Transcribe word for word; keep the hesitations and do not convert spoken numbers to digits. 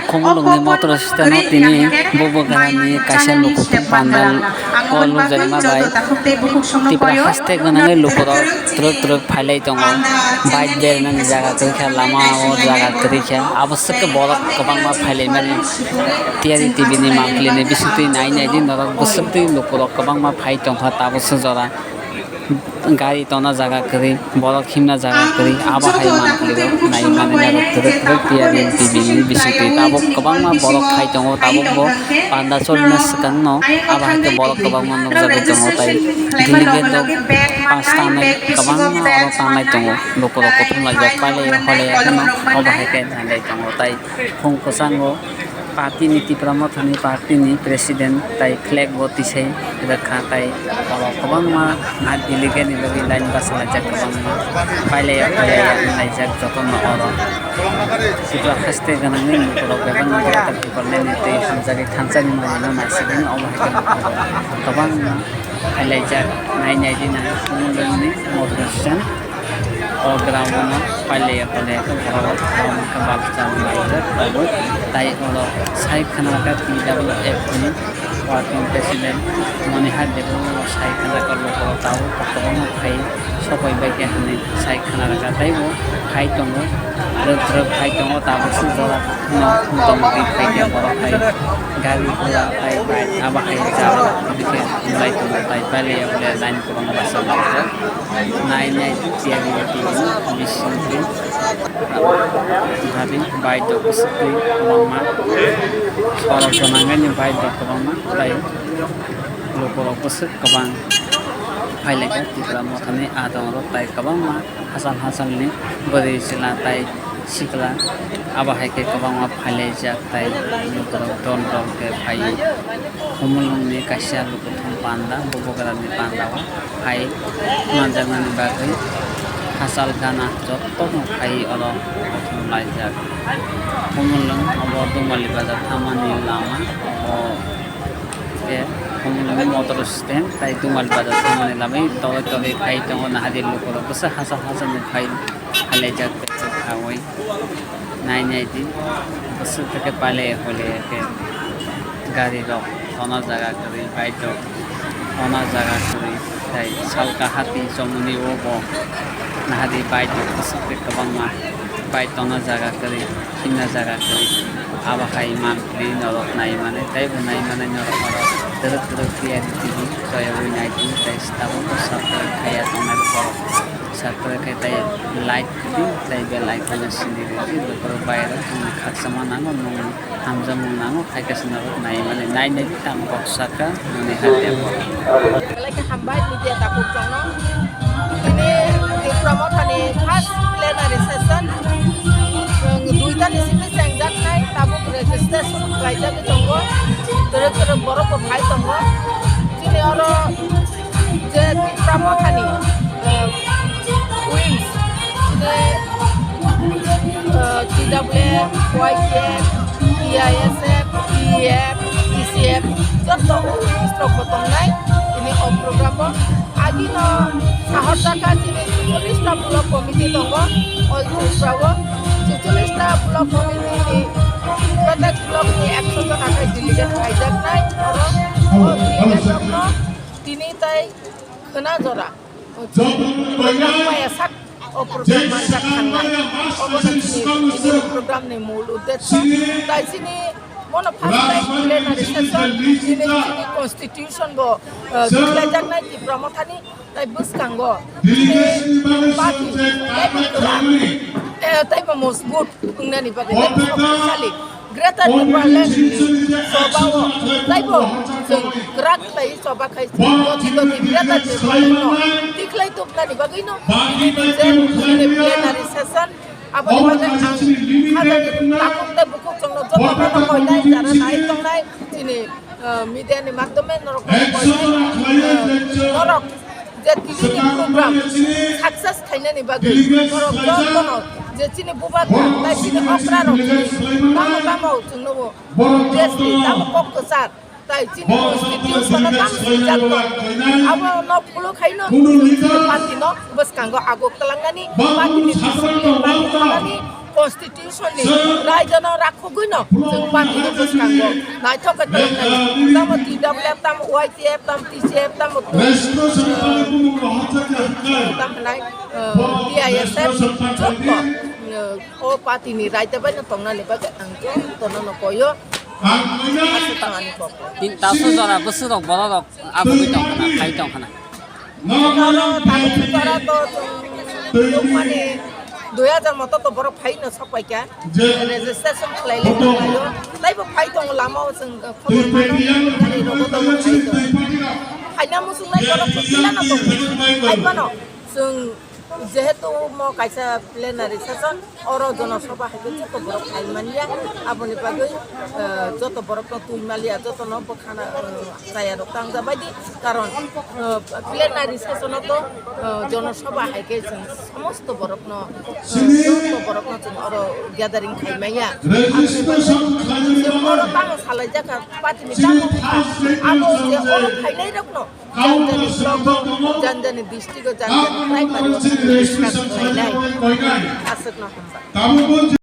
Khumulwngni motor stand-o tini Bubagrani kaisa lukuthum pandal o nukjakma bai Tipra haste gwnangwi lukurok twrwk twrwk phailai tongo. Bike berinani jaga kwrwi kha, lama o jaga kwrwi kha, abo swkhe borok kwbangma phailaimani. Tiyari T V ni monthly ni bisingtwi nai nai di norok bwswktwi lukurok kwbangma phai tongkha tabukhe jora. Gari tona jaga kwrwi, borok himna jaga kwrwi, abo hai manpli rok nai mani jaga kwrwi kwrwi T R M T V ni bisingtwi tabuk kwbangma borok khai tongo, tabuk bo panda cholna swkang no abo hai khe borok kwbangma nukjagwi tongo, tai delegate rok pass tangnai kwbangma oro tangnai tongo, lukurok kuthum laijak pailai hole kheno abo hai khe nai tongo, tai khung kwchango. Party ni, Tipra Motha ni party ni president tai flag bo tisai rwkha, tai oro kwbangma na delegate ni bagwi line bachalaijak, kwbangma pailaiya pailaiya wnglaijak jotono oro. Tipra haste gwnangwi borok bebak no greater Tipraland ni twi hamjagwi thansa ni manwi no naisingwi obo hai khe kwbangma pailaijak, nai nai di nai Khumulwng ni motor stand. O ground no pailaiya pailaiya khe borok rok bak chalai tongo. Tai oro sai khna kha T W F ni working president Monihar Debbarma sai khna kha, lukurok tabuk kwbangma phai sokoi bai khe hinwi sai khna kha, taibo phai tongo, rwk rwk phai tongo, tabuk suk jora no motamoti phai khe borok hai gari gura hai bike abo hai jala tini khe wngwi tongo, tai pailaiya pailaiya line kwbangma bachalaijak. Nai nai tiyari tini bisingtwi hari bike rok bwswktwi kwbangma sorok gwnangwi bike rok kwbangma tai lukurok bwswk kwbang phailaijak Tipra Mothani adongrok tai kwbangma hachal hachalni bwrwi chwla tai sikla abo hai khe kwbangma phailaijak tai lukurok dol dol khe phaiwi. Khumulwngni kaisa lukuthum panda, Bubagrani panda o hai manjaknani bagwi hachal gana jotono phaiwi oro kuthum laijak. Khumulwng obo Dumali bazar thangmani lama, obo khe Khumulwng motor stand tai Dumali bazar thangmani lama toloi toloi phai tongo, nahadi lukurok bwswk hachal hachalni phai phailaijak, phaiwi. Nai nai di, bwswk khe pailaiya pailaiya khe gari rok tona jaga kwrwi, bike rok tona jaga kwrwi, tai salka hati chomoni o bo nahadi bike rok bwswk khe kwbangma bike tona jaga kwrwi, himna jaga kwrwi, abo hai manpli norok nai mani, tei bo nai mani norok oro twrwk twrwk tiyari tini, toyogwi nai di, tei tabukbo subscribe khaiya tongnai borok. Subscribe khe tei like di, tei bell icon no sindi rwdi, bokhorok bai rok nwng khakchangma nango, nwng hamjakmung nango, hai khe se norok nai mani, nai nai di tamo kok saka nwngni hapya bo. Belai khe hambai media takhuk chwngno. Tini Tipra Mothani first plenary session, nwng duita ni simi chengjaknai, tabuk registration khlaijagwi tongo, kwrwk kwrwk borok bo phai tongo. Chini oro je Tipra Mothani, eh, wings, je, eh, T W F, Y T F, T I S F, T E F, T C F, joto wings rok bo tongnai tini o program o. Agino sahorjakha chini chechollish ta block committee tongo, o Tripura o chechollish ta block committee ni, protect block ni ekso jona khe delegate khaijaknai, oro o delegate rokno tini tai khwna jora. O chini program maya sak, o program manjak thangna. Obo no chini, chini program ni mul uddesho. Tai chini bono first time plenary session, chini, chini constitution bo, eh, tikhlaijaknai Tipra Mothani, tai bwskango chini party taibo kwrak, eh, taibo mojbut wngnani bagwi taibo shoktisali. Greater Tipraland ni choba o taibo chwng kwrak khlai choba khai, doti doti Greater Tipraland no tikhlai tubnani bagwi no tini je chini plenary session, aboni bagwi ang hajani takhuk tei bukhuk chwngno joto no koinai jara nai tongnai chini, eh, media ni madhyome norok no koinai, eh, norok je tini ni program success khainani bagwi borok jotono je chini bubagra tai chini okra rok chini tamo tamo chwngno bo desh ni tamo kok kwchar tai chini constitution no tamo swijak tong, abo no follow khaino chini party no bwskango aguk twlangnani, party ni discipline, party ni Constitution ni raida no rakhugwi no chwng party ni bwskango naithok khe tongwi nai. Tamo T W F, tamo Y T F, tamo T C F, tamo tamo hwnai, eh, T I S F, joto, eh, o party ni raida bai no tongnani bagwi ang jotono no koyo. Aswk tong ani kok. Tin taso jora bwswk rok borok rok aboni tong khna, phai tong khna. Oro tabuk jora to chwng nukmani dui hajar moto to borok phai no sok pai kha. Registration khlai le khlai o. Taibo phai tongo lama o chwng, eh, khobor mano, gari rogo to phai tongo. Phaina muchung nai borok to tila no tongo. Phai mano chwng jehetu mo kaisa plenary session, oro jono sabha hai khe joto borok phai man ya, aboni bagwi, eh, joto borok no twi mal ya, joto no bwkhana, eh, chaya rok tang ja bai di, karon, eh, plenary session o to, eh, jono sabha hai khe chwng somosto borok no, eh, joto borok no chwng oro gathering khai man ya. Aboni bagwi chwng oro tamo salai jak kha, party ni tamo kha, abo je oro phainai rok no, Jani jani block o, jani jani district o, jani jani primary o discuss khlainai. Aswkno hambai.